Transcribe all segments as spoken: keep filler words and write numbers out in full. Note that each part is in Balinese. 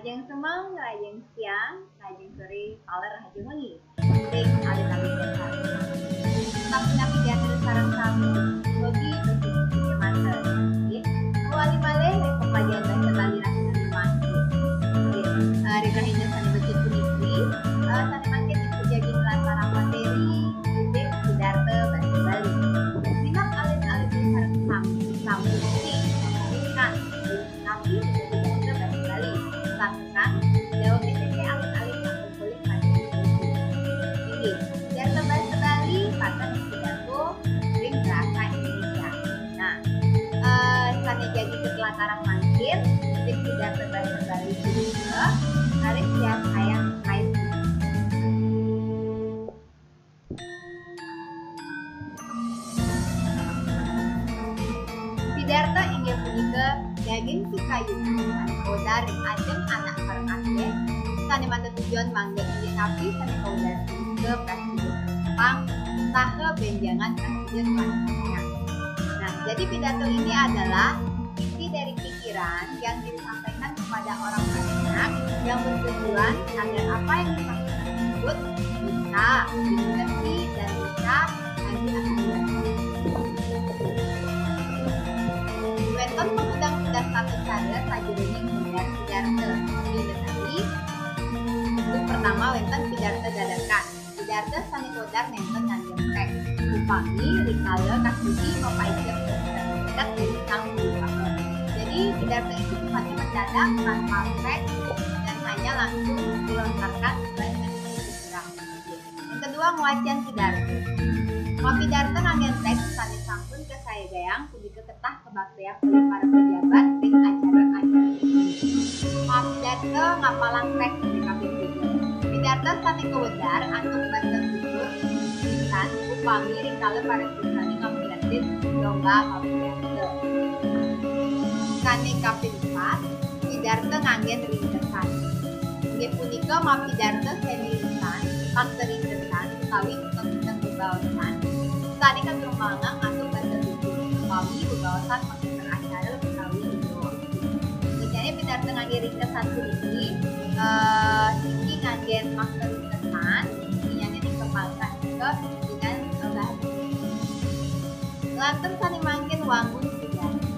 Rahajeng semeng, rahajeng siang, rahajeng sore, taler rahajeng wengi. Ring alit-alit dasar. Tetap napi diatur sareng sami, bagi bagi manten. Nggih. Kembali malih ring pembelajaran bahasa Bali rahina mangkin. Nggih. Eh, ring rahina sane becik puniki, eh, sane mangkin ibu jagi nlatarang materi, nggih, pidarta bahasa Bali. Simak alit-alit sareng sami, sami, sami, sami, sami, pidarta bahasa Bali. Sakekan, dawuh S M P alit-alit sampun polih pada. Inggih, pidarta bahasa Bali, paten pidarta ring bahasa Indonesia. Nah, eh, sane jagi ketlatarang mangkin, ring pidarta bahasa Bali punika, raris piarsayang slide. Pidarta inggih punika daging sikayuta sane kawedar ring ajeng anak sareng akeh, sane manten tujuan mangda inggih napi sane kawedar punika prasida pang saha benjangan prasida pang. Nah, jadi pidato ini adalah isi dari pikiran yang disampaikan kepada orang banyak yang bertujuan agar apa yang disampaikan tersebut bisa dimengerti dan bisa diaplikasikan. Wenten pangudang-udang tata cara sajeroning modar pidarta. Inggih tadi, anu pertama wenten pidarta dadakan. Pidarta sane kawedar nenten nganggen teks. Upami rikala kastudi mapaicen teks ring sang guru. Jadi, pidarta itu sifatnya mendadak, tanpa teks, dan hanya langsung dilontarkan sesuai dengan isi pikiran. Yang kedua, ngwacen pidarta. Mapidarta nganggen teks sane sampun kasayagayang punika ketah kabaktayang olih para pejabat ring acara-acara. Mapidarta ngapalang teks sane kaping tiga. Pidarta sane kawedar antuk basa tutur pisan upami rikala para siswane ngamiletin lomba mapidarta. Sane kaping empat, pidarta nganggen ringkesan. Inggih punika mapidarta seni lisan, makta ringkesan, utawi utek-utek bebaosan. Sane katurungang antuk basa tutur, upami bebaosan makta acara utawi liya. Biasane pidarta ngangge ringkesan puniki, eh, siki nganggen makta ringkesan, liyanan ringkesan nika dengan, eh, bahasa. Lantur sane mangkin wangun pidarta.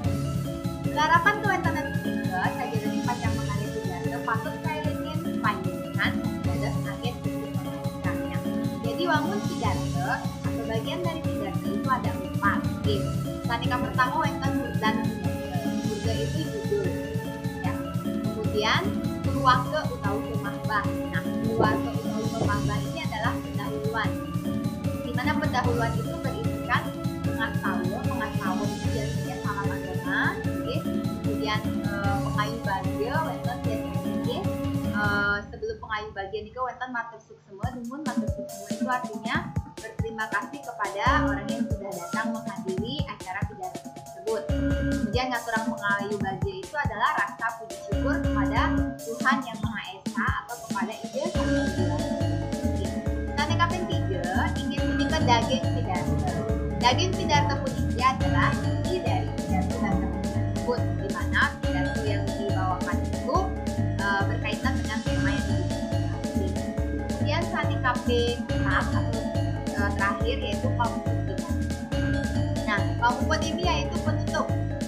Larapan kawentenan punika, sajeroning pacang makarya pidarta patut kaelingin panjenengan dados agen isi penghargaan. Jadi, wangun pidarta atau bagian dari pidarta itu ada empat. Oke. Sane kapertama wenten murdan pidarta. Murda itu judul. Ya. Kemudian, purwaka utawi pamahbah. Nah, purwaka utawi pamahbah ini adalah pendahuluan. Di mana pendahuluan itu berisikan pengastawa, pengastawa itu biasanya salam agama, nggih. Kemudian, eh, pangayu bagia, wenten biasanya, nggih. Eh, sebelum pangayu bagia niku wenten matur suksma, dumun matur suksma itu artinya berterima kasih kepada orang yang sudah datang menghadiri acara pidarta tersebut. Kemudian ngaturang pangayu bagia itu adalah rasa puji syukur kepada Tuhan Yang Maha Esa atau kepada Ida Sang Hyang Widhi Wasa. Sane kaping tiga, inggih punika daging pidarta. Daging pidarta puniki adalah isi dari pidarta bahasa Bali tersebut, di mana pidarta yang dibawakan itu, eh, berkaitan dengan tema yang dibicarakan. Kemudian sane kaping empat atau, eh, terakhir yaitu pamuput pidarta. Nah, pamuput ini yaitu penutup.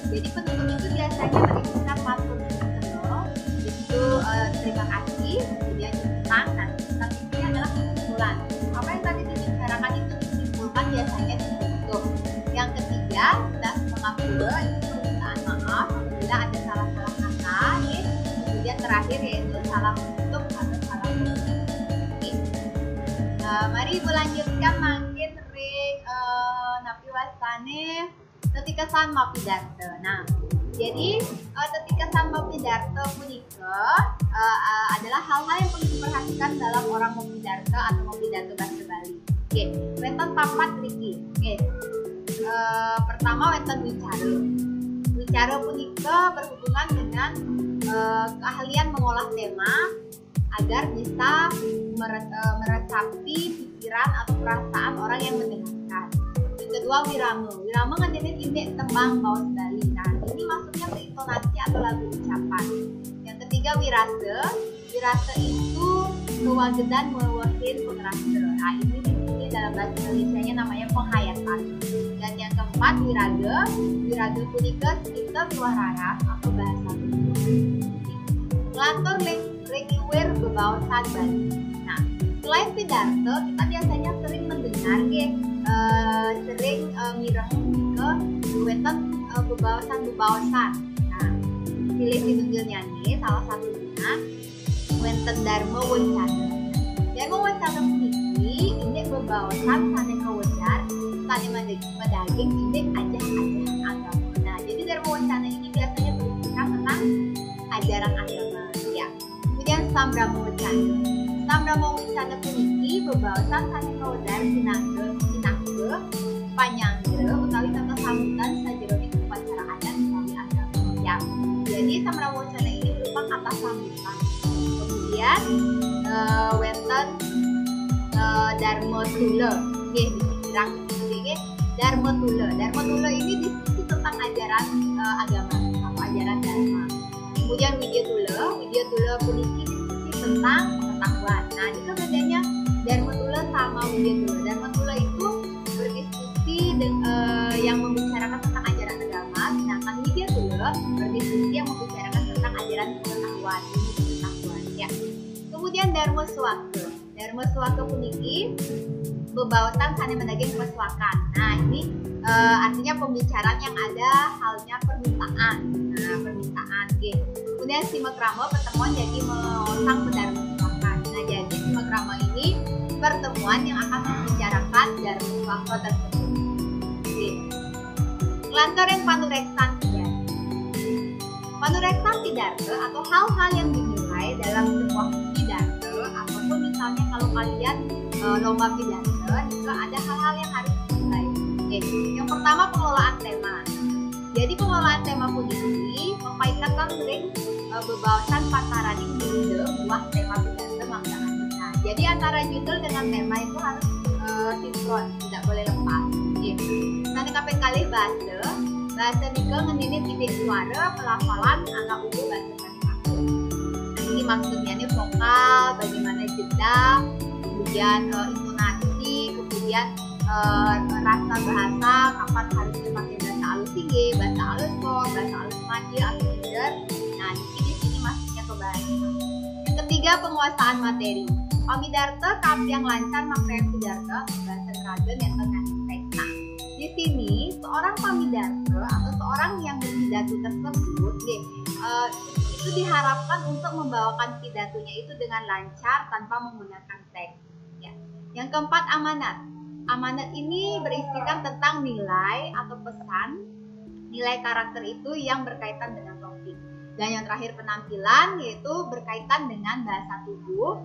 Jadi penutup itu biasanya berisikan matur suksma, itu, eh, terima kasih, kemudian jepang. Nah, tapi ini adalah kesimpulan. Apa yang tadi dibicarakan itu disimpulkan biasanya di penutup. Yang ketiga, sudah mengakui itu permintaan maaf apabila ada salah-salah kata, ya. Kemudian terakhir yaitu salam penutup atau salam penutup. Oke. Eh, mari Ibu lanjutkan mangkin ring, eh, napi wastane tetikesan mapidarta. Nah, jadi, eh, tetikesan mapidarta punika, eh, eh, adalah hal-hal yang perlu diperhatikan dalam orang mapidarta atau mapidarta bahasa Bali. Oke, wenten papat niki. Oke. Eh, pertama wenten wicara. Wicara punika berhubungan dengan, eh, keahlian mengolah tema agar bisa mere-, eh, meresapi pikiran atau perasaan orang yang mendengarkan. Yang kedua, wirama. Wirama ngenenin indik tembang baos Bali. Nah, ini masuknya ke intonasi atau lagu ucapan. Yang Tiga, wirase. Wirase itu kewagedan wewehin pengerase. Nah, ini di sini dalam bahasa Indonesianya namanya penghayatan. Dan yang keempat, wirage. Wirage punika sita tuah raras atau bahasa Bali. Nglantur ring, ring luir bebaosan Bali. Nah, selain pidarta, kita biasanya sering mendengar nggih, eh, sering eh, mireng ke wenten eh, bebaosan-bebaosan. Nah, silih pinunggilnya nih, salah satunya wenten Dharma Wacana. Dharma Wacana puniki indik bebaosan sane kawedar, sane madaging, madaging indik ajah-ajahan agama. Nah, jadi Dharma Wacana ini biasanya berbicara tentang ajaran agama. Ya. Kemudian Sambrama Wacana. Sambrama Wacana puniki bebaosan sane kawedar pinangga, pinangga panyanggra utawi tata sambutan sajeroning upacara adat utawi agama. Ya. Jadi Sambrama Wacana ini berupa kata sambutan. Kemudian eh, wenten eh, Dharma Tula. Nggih, dikirang nggih. Dharma Tula. Dharma Tula ini diskusi tentang ajaran eh, agama atau ajaran dharma. Kemudian Widya Tula. Widya Tula puniki diskusi tentang pengetahuan. Nah, itu bedanya Dharma Tula sama Widya Tula. Dharma Tula itu berdiskusi deng- eh, yang membicarakan tentang ajaran agama, sedangkan Widya Tula berdiskusi yang membicarakan tentang ajaran pengetahuan, ilmu pengetahuan. Ya. Kemudian Dharma Suaka. Dharma Suaka puniki bebaosan sane madaging pesuakan. Nah, ini eh, artinya pembicaraan yang ada halnya permintaan. Nah, permintaan, oke. Kemudian Simakrama, pertemuan jadi maosang pedharma suakan. Nah, jadi Simakrama ini pertemuan yang akan membicarakan dharma suaka tersebut. Oke. Nglantur ring panureksan pidarta. Panureksan pidarta atau hal-hal yang dinilai dalam sebuah pidarta, ataupun misalnya kalau kalian eh, lomba pidarta, juga ada hal-hal yang harus dinilai. Oke, yang pertama pengelolaan tema. Jadi pengelolaan tema puniki mapaiketan ring eh, bebaosan pantaraning judul buah tema pidarta mangda anuta. Jadi antara judul dengan tema itu harus eh, sinkron, tidak boleh lepas. Oke. Sane kaping kalih, bahasa. Bahasa nika ngeninin indik suara, pelafalan, angga uga bahasa sane baku. Nah, ini maksudnya nih vokal, bagaimana jeda, kemudian eh, intonasi, kemudian eh, rasa bahasa, kapan harusnya pakai bahasa alus tinggi, bahasa alus kok, bahasa alus madya atau minder. Nah, jadi di sini maksudnya ke bahasa. Yang ketiga, penguasaan materi. Pamidarta kapiang lancar makrean pidarta, bahasa raga nenten nganing teks. Nah, di sini seorang pamidarta atau seorang yang berpidato tersebut, nggih, eh, itu diharapkan untuk membawakan pidatonya itu dengan lancar tanpa menggunakan teks. Ya. Yang keempat, amanat. Amanat ini berisikan tentang nilai atau pesan, nilai karakter itu yang berkaitan dengan topik. Dan yang terakhir, penampilan, yaitu berkaitan dengan bahasa tubuh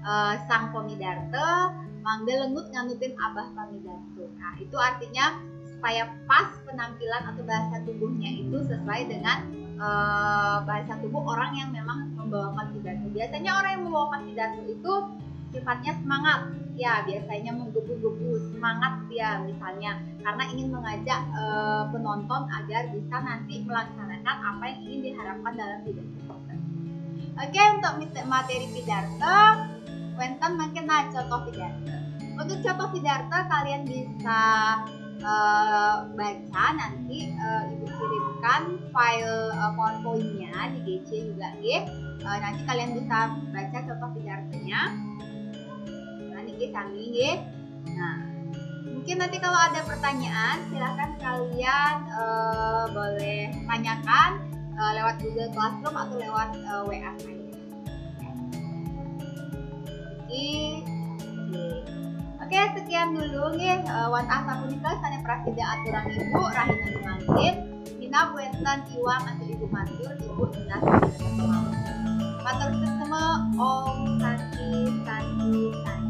eh, sang pamidarta, mangda lengut nganutin abah pamidarta. Nah, itu artinya supaya pas penampilan atau bahasa tubuhnya itu sesuai dengan eh, bahasa tubuh orang yang memang membawakan pidato. Biasanya orang yang membawakan pidato itu sifatnya semangat, ya, biasanya menggebu-gebu, semangat dia misalnya, karena ingin mengajak eh, penonton agar bisa nanti melaksanakan apa yang ingin diharapkan dalam pidato. Oke, untuk mate- materi pidarta, wenten mangkin nah contoh pidarta. Untuk contoh pidarta, kalian bisa eh, baca nanti eh, Ibu kirimkan file eh, PowerPoint-nya di G C juga, nggih. Eh, nanti kalian bisa baca contoh pidartanya. Nah, niki sami, nggih. Nah, mungkin nanti kalau ada pertanyaan, silahkan kalian eh, boleh tanyakan eh, lewat Google Classroom atau lewat eh, W A saya. Oke. Oke. Oke, sekian dulu nggih eh, wantah sapunika sane prasida aturang Ibu rahina mangkin. Minab wenten iwang antuk Ibu matur, Ibu nunas. Matur suksma, Om Santi, Santi, Santi.